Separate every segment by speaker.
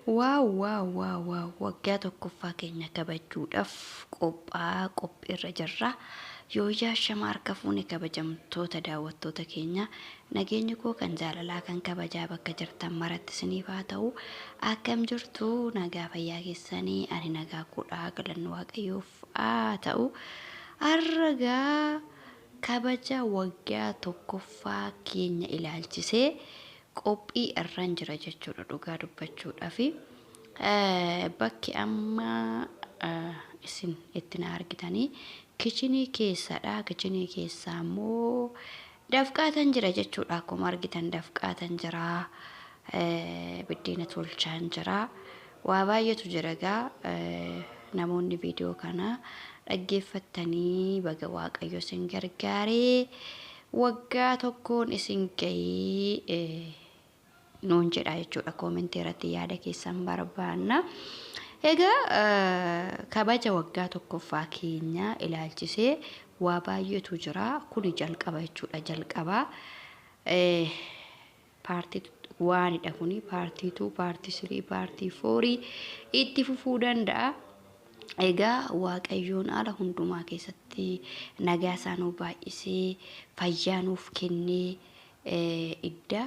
Speaker 1: Wow wow wow wow, waggaa tokkoffaa keenya kabajuudhaaf qophaa qophiirra jirra. Yooyyaa, shama harka fuune, kabajamtoota daawwattoota keenya, nageenyi koo kan jaalalaa kan kabajaa bakka jirtan maratti isiniif haa ta'u. Akkam jirtu? Nagaa fayyaa keessanii? Ani nagaa koodhaa, galanni Waaqayyoof haa ta'u. Har'a kabaja waggaa tokkoffaa keenya ilaalchisee qophii irran jira jechuudha, dhugaa dubbachuudhaafi. Bakki amma isin itti na argitanii kitchen keessadha. Kitchen keessaa immoo dafqaatan jira jechuudha. Akkuma argitan dafqaatan jira. Biddeena tolchaan jira. Waa baay'eetu jira egaa. Namoonni viidiyoo kana dhaggeeffattanii, baga Waaqayyo isin gargaaree waggaa tokkoon isin gahee nuun jedha jechuudha. Comment irratti yaada keessan barbaanna. Egaa kabaja waggaa tokkoffaa keenya ilaalchisee waa baay'eetu jira. Kuni jalqaba jechuudha. Jalqaba part oneidha kuni. Part 2, part 3, part 4 itti fufuu danda'a. Egaa Waaqayyoon haala hundumaa keessatti nagaa isaa nuuf baay'isee, fayyaa nuuf kennee, idda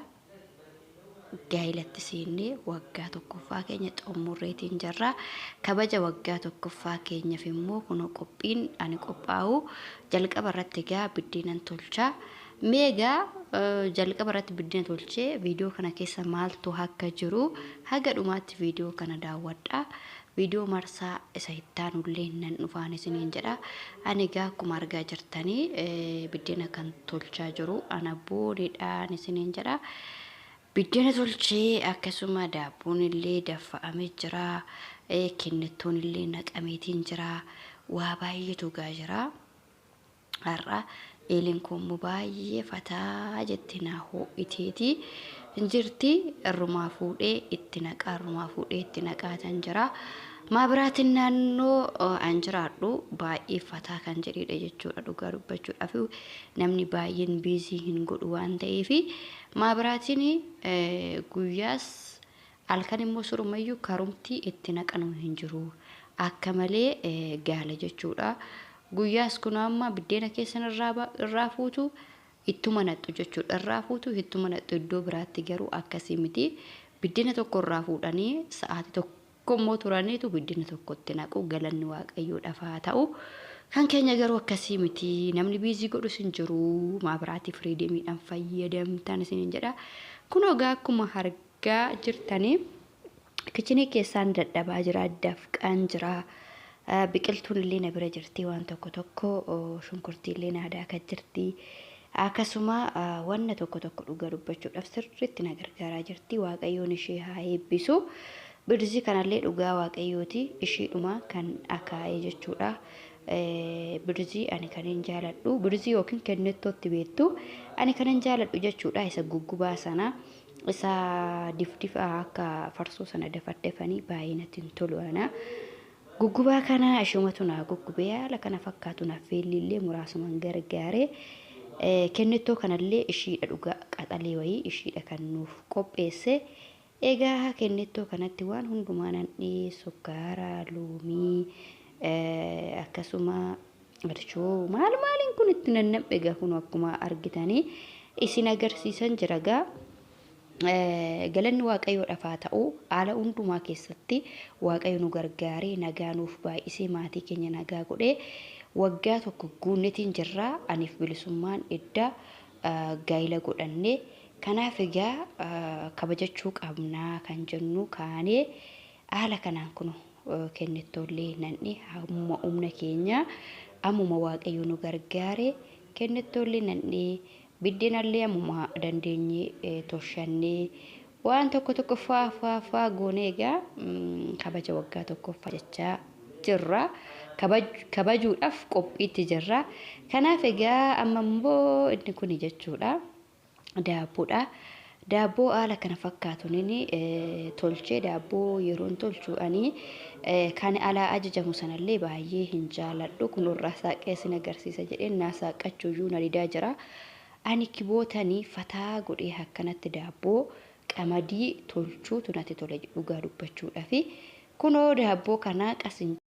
Speaker 1: gaa'ilatti seennee waggaa tokkoffaa keenya xumurreetiin jirra. Kabaja waggaa tokkoffaa keenyaaf immoo kunoo qophiin ani qophaa'u jalqaba irratti egaa biddeenan tolchaa. Mee egaa jalqaba irratti biddeena tolchee viidiyoo kana keessa maaltu akka jiru haga dhumaatti viidiyoo kana daawwadha. Viidiyoo marsaa isa ittaanullee nan dhufaan isiniin jedha. Ani egaa akkuma argaa jirtanii biddeena kan tolchaa jiru ana boonidhaan isiniin jedha. Biddeena tolchee, akkasuma daabboon illee danfa'amee jira. Kennettoon illee naqameetiin jira. Waa baay'eetu gaa jira. Har'a eeleen koo immoo baay'ee fataa jetti, naa ho'iteeti jirti. Irrumaa fuudhee itti naqaa, irrumaa fuudhee itti naqaatan jira. Maabiraatiin naannoo an jiraadhu baay'ee fataa kan jedhedha jechuudha, dhugaa dubbachuudhaaf namni baay'een busy hin godhu waan ta'eef maabiraatiin guyyaas halkan immoo surumayyuu karumtii itti naqanu hin jiru. Akka malee gaala jechuudha. Guyyaas kun amma biddeena keessan irraa fuutu, ittuma naqxu jechuudha. Irraa fuutu, ittuma naqxu. Iddoo biraatti garuu akkasii miti. Biddeena tokko irraa fuudhanii sa'aatii tokko immoo turaniitu biddeena tokkotti naqu. Galanni Waaqayyoodhaaf haa ta'u. Kan keenya garuu akkasii miti. Namni busy godhus hin jiru. Maabiraatii freedomiidhaan fayyadamtan isiniin jedha. Kun egaa akkuma argaa jirtanii kitchen keessaan dadhabaa jira, dafqaan jira. Biqiltuun illee na bira jirti, waan tokko tokko shunkurtii illee na daakaa jirti. Akkasuma wanna tokko tokko dhugaa dubbachuudhaaf sirriitti na gargaaraa jirti. Waaqayyoon ishee haa eebbisu. Birzii kanallee dhugaa Waaqayyooti ishiidhuma kan akaa'ee jechuudha. Birzii ani kan hin jaaladhu, birzii yookiin kennettootti beektu, ani kan hin jaaladhu jechuudha isa guggubaa sana, isa difdifa akka farsoo sana dafaddafanii baay'ee natti hin tolu ana. Guggubaa kana ishumatu naa guggubee haala kana fakkaatu na feellillee muraasumaan gargaare. Kennettoo kanallee ishiidha, dhugaa qaxalee wayii ishiidha kan nuuf qopheesse. Egaa kennettoo kanatti waan hundumaa nan sukkaara, loomii, akkasuma irshoo maal maaliin kun itti nannabhe. Egaa kun akkuma argitanii isin agarsiisan jira gaa. Galanni Waaqayyoodhaaf haa ta'u. Haala hundumaa keessatti Waaqayyo nu gargaaree, nagaa nuuf baay'isee, maatii keenya nagaa godhee waggaa tokko guunnetiin jirra. Aniif Bilisummaan idda gaa'ila godhanne. Kanaaf egaa kabajachuu qabnaa kan jennu kaanee haala kanaan kun kennettollee nanni ammuma humna keenya, ammuma Waaqayyo nu gargaare kennettollee nanni, biddeenallee ammuma dandeenye toshannee, waan tokko tokko faa faa faa goonee egaa kabaja waggaa tokkoffaa jechaa jirra. Kabajuudhaaf qophiitti jirra. Kanaaf egaa amma immoo inni kuni jechuudha daabboodha. Daabboo haala kana fakkaatuun tolchee. Daabboo yeroon tolchu ani kan alaa ajajamu sanallee baay'ee hin jaaladhu. Kunirraa saaqee isin agarsiisa jedheen naa saaqachuu iyyuu na didaa jira. Ani kibootanii fataa godhee akkanatti daabboo Qamadii tolchuutu natti tole dhugaa dubbachuudhaafi. Kunoo daabboo kana qasin.